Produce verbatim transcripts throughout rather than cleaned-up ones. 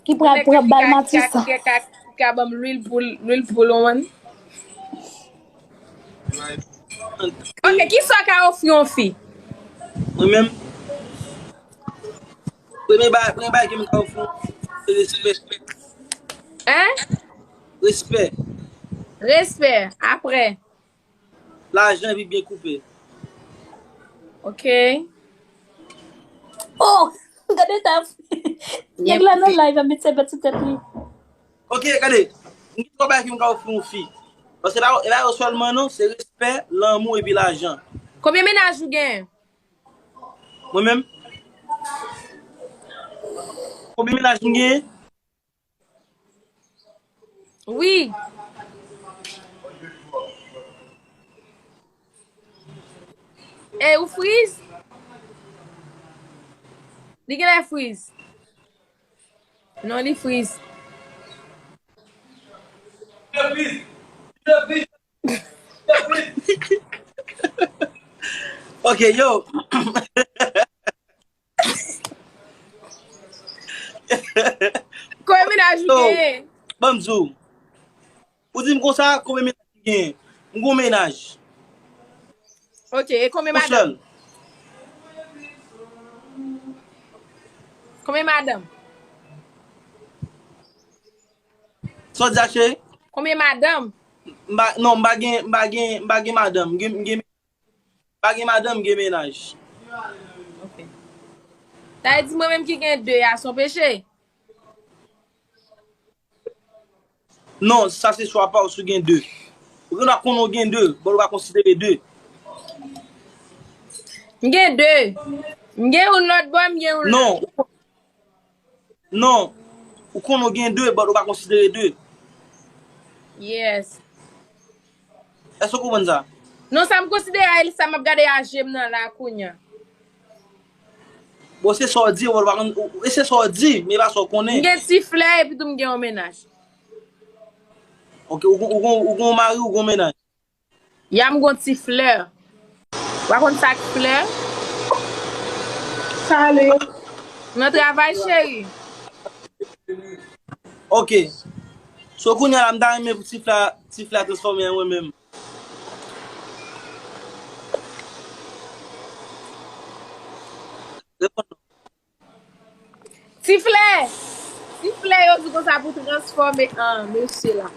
Ki pral pran bal Matissa. Ki ka, ki ka, ki ka ban m lwil pou, lwil pou l, ou konprann? Ok, kisa w ka ofri yon fi? Mwen menm, premye bagay, premye bagay ke m ka ofri yon fi, se respè. Hein? Respè. Respè. Apre? Lajan epi byen koupe. Ok. Oh, gade ta. Nèg la nan live, a met sèvyèt sou tèt li. Ok, gade. M gen twa bagay ke m ka ofri yon fi. Paske e pa, e pa yo sèlman non, se respè, lanmou epi lajan. Konbyen mennaj ou gen? Mwen menm? Konbyen mennaj m gen? Wi. E ou friz? Li genlè friz. Non, li friz. Ok, yo. Konbyen mennaj ou genyen? Ban m di w. Ou di m konsa, konbyen mennaj m genyen? M gon mennaj. Ok, e konbyen madanm? Yon sèl. Konbyen madanm? Sa w di a, cheri? Konbyen madanm? M pa, non, m pa gen, m pa gen, m pa gen madanm. M gen, m gen, m pa gen madanm, m gen mennaj. Ok. Sa vle di mwen menm ki gen de a, se yon peche? Non, sa se chwa pa w si w gen de. Ou gen dwa konnen w gen de, but ou pa konsidere de. M gen de. M gen youn lòt bò, m gen youn la. Non. Non. Ou konnen w gen de, but ou pa konsidere de. Yes. Èske w konprann sa? Non, sa m konsidere a, e sa m ap gade a je m nan la kounye a. Bon, se sa w di, ou pa konn, ou, e se sa w di, men e pa sa w konnen. M gen ti flè, epi tou m gen yon mennaj. Ok, ou, ou, ou, ou gen yon mari, ou gen yon mennaj. Ya, m gon ti flè. Ou pa konn sa k flè? Salut. Nan travay, cheri. Ok. So, kounye a la, m ta renmen pou ti flè, ti flè a transfòme an mwen menm. Reponn non. Ti flè! Ti flè yo di konsa pou transfòme an mesye la.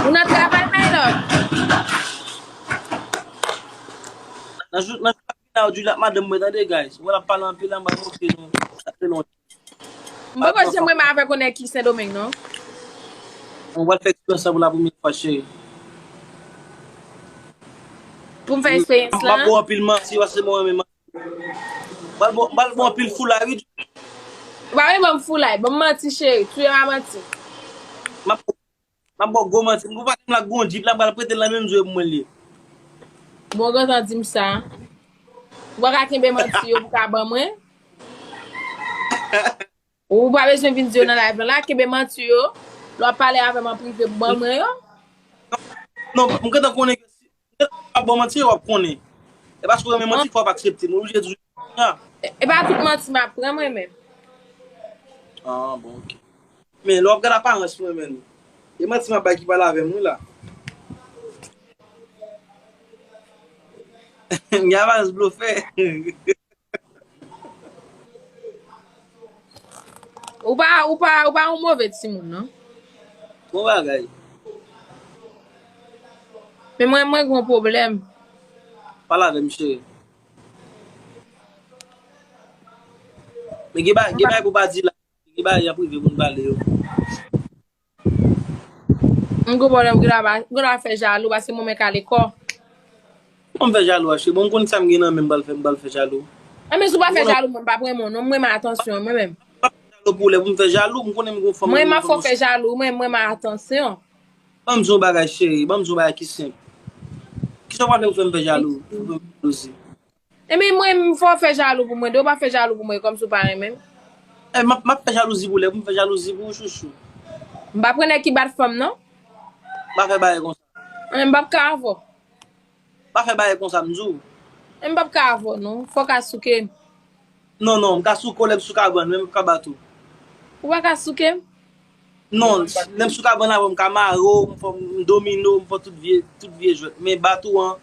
Ou nan travay, my love? Nan jou, nan jou la, Julie ak madanm mwen, tande, guys. Mwen ap pale anpil la, m pral montre nou. Sa fè lontan. M poko janm renmen avèk yon nèg ki Sendomeng, non. Mwen pral fè eksperyans la pou la premyè fwa, cheri. Pou m fè eksperyans la? M ap ba w anpil manti, paske mwen renmen manti. M pral ba w, m pral ba w anpil foulay, wi. Ou pa renmen ban m foulay, ban m manti, cheri. Touye m a manti. M ap, m ap ba w gwo manti. M gon patnè m la gon jip la, m pral prete l nan menm zwe pou mwen li ye. Bon, gentan di m sa. Ou pa ka kenbe manti yo pou ka ban mwen? Ou pa bezwen vin di yo nan live lan la, kenbe manti yo. Lè w ap pale avè m an prive, ban mwen yo. Non, m gentan konnen ke si, si w ap ban manti, w ap konnen. E paske w renmen manti, fò w ap aksepte. Mwen oblije di w. E, e pa tout manti m ap pran mwen menm. Ah, bon, ok. Men lè w ap gade aparans mwen menm, e manti m ap bay ki pale avè m wi la. M gen aparans blofè. Ou pa, ou pa, ou pa yon move timoun, non. Bon bagay. Men mwen, mwen gen yon pwoblèm. Pale avè m, cheri. Men gen ba-, gen bagay pou pa di la. Gen bagay an prive pou n pale yo. M gen pwoblèm, gen dwa, gen dwa fè jalou, paske mwen menm ka lekò. Mwen fè jalou a, cheri. Bon, m konn sa m gen nan men m, m pral fè, m pral fè jalou. Anben, si w pa fè jalou, mwen m pa renmen w, non, mwen renmen atansyon, mwen menm. M pa fè jalou pou lè pou m fè jalou, m konnen m gon fanm. Mwen, m ap fè w fè jalou, mwen, mwen renmen atansyon. Ban m di w yon bagay, cheri, ban m di w yon bagay ki senp. Kisa w pral fè pou fè m fè jalou? Pou fè m jalouzi? Ebyen, mwen, m fè w fè jalou pou mwen. Depi w pa fè jalou pou mwen, kòmsi w pa renmen m. Eh, m ap, m ap fè jalouzi pou lè, pou m fè jalouzi pou ou, chouchou. M pa pran nèg ki bat fanm, non. Pa fè bagay konsa. Eh, m p ap ka avè w. Pa fè bagay konsa, m di w. Eh, m p ap ka avè w, non. Fò w ka souke m. Non, non, m ka souke w lè m sou kabann, men m p ka bat ou. Ou pa ka souke m? Non, lè m sou kabann avè w, m ka mare w, m fè, m domine w, m fè tout vye, tout vye jwèt. Men bat ou an,